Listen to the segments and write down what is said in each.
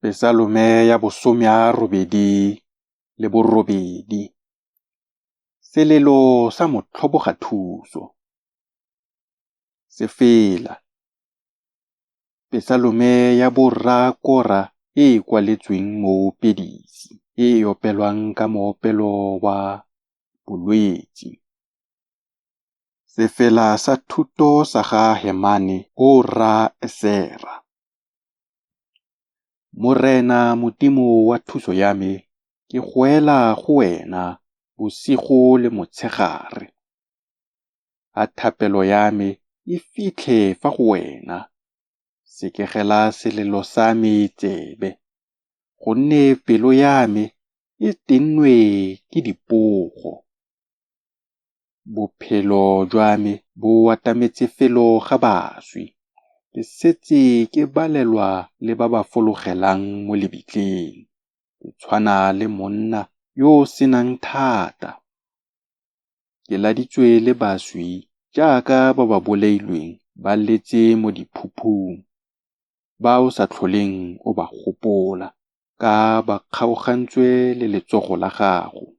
Pesalome ya bo 88, Selelo sa motlhobogathuso. Sefela. Pesalome ya borra Kora e e kwaletsweng moopedisi, e e opelwang ka moopelo wa Bolwetse. Sefela sa thuto sa ga Hemane boora Esera. Morena Modimo wa thuso ya me, ke goela go wena bosigo le motshegare. A thapelo ya me e fitlhe fa go wena, sekegela selelo sa me tsebe, gonne pelo ya me e tennwe ke dipogo. Bophelo jwa me bo atametse felo ga baswi, ke setse ke balelwa le ba ba fologelang mo lebitleng, ke tshwana le monna yo o se nang thata. Ke laditswe le baswi jaaka ba ba bolailweng ba letse mo diphuphung, ba o sa tlholeng o ba gopola, ka ba kgaogantswe le letsogo la gago.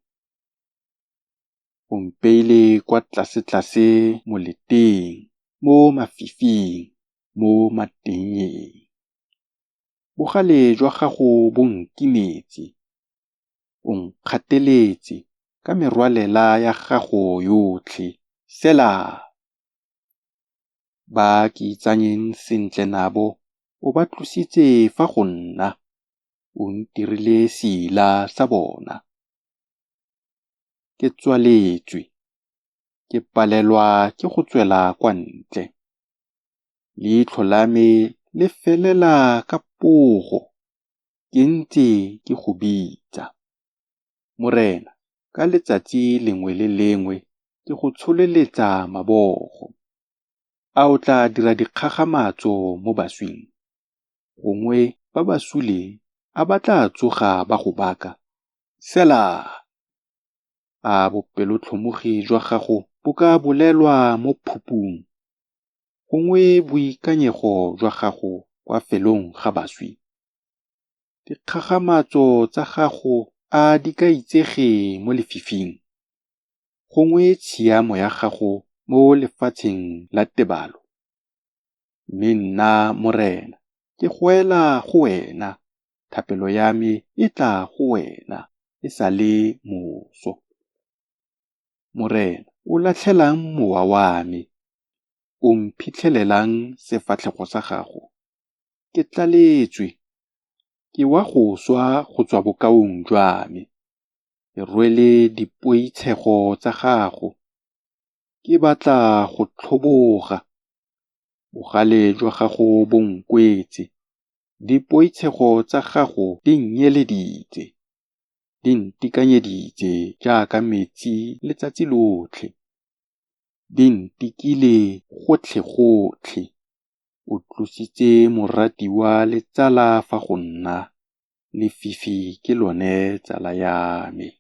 O mpeile kwa tlasetlase moleteng, mo mafifing, mo matennyeng. Bogale jwa gago bo nkimetse, o nkgateletse ka merwalela ya gago yotlhe. Sela. Ba ke itsanyeng sentle nabo o ba tlositse fa go nna, o ntirile seila sa bona. Ke tswaletswe, ke palelwa ke go tswela kwa ntle. Leitlho la me le felela ka pogo, ke ntse ke go bitsa. Morena, ka letsatsi lengwe le lengwe ke go tsholeletsa mabogo. A o tla dira dikgakgamatso mo baswing? Gongwe ba ba suleng a ba tla tsoga ba go baka? Sela. A bopelotlhomogi jwa gago bo ka bolelwa mo phupung, gongwe boikanyego jwa gago kwa felong ga baswi? Dikgakgamatso tsa gago a di ka itsege mo lefifing, gongwe tshiamo ya gago mo lefatsheng la tebalo? Mme nna, Morena, ke goela go wena, thapelo ya me e tla go wena e sa le moso. Morena, o latlhelang mowa wa me? O mphitlhelelang sefatlhego sa gago? Ke tlaletswe, ke wa go swa go tswa bokaung jwa me, ke rwele dipoitshego tsa gago. Ke batla go tlhoboga, bogale jwa gago bo nkwetse, dipoitshego tsa gago di nnyeleditse, di ntikanyeditse jaaka metsi letsatsi lotlhe, di ntikile gotlhegotlhe. O tlositse moratiwa le tsala fa go nna, lefifi ke lone tsala ya me.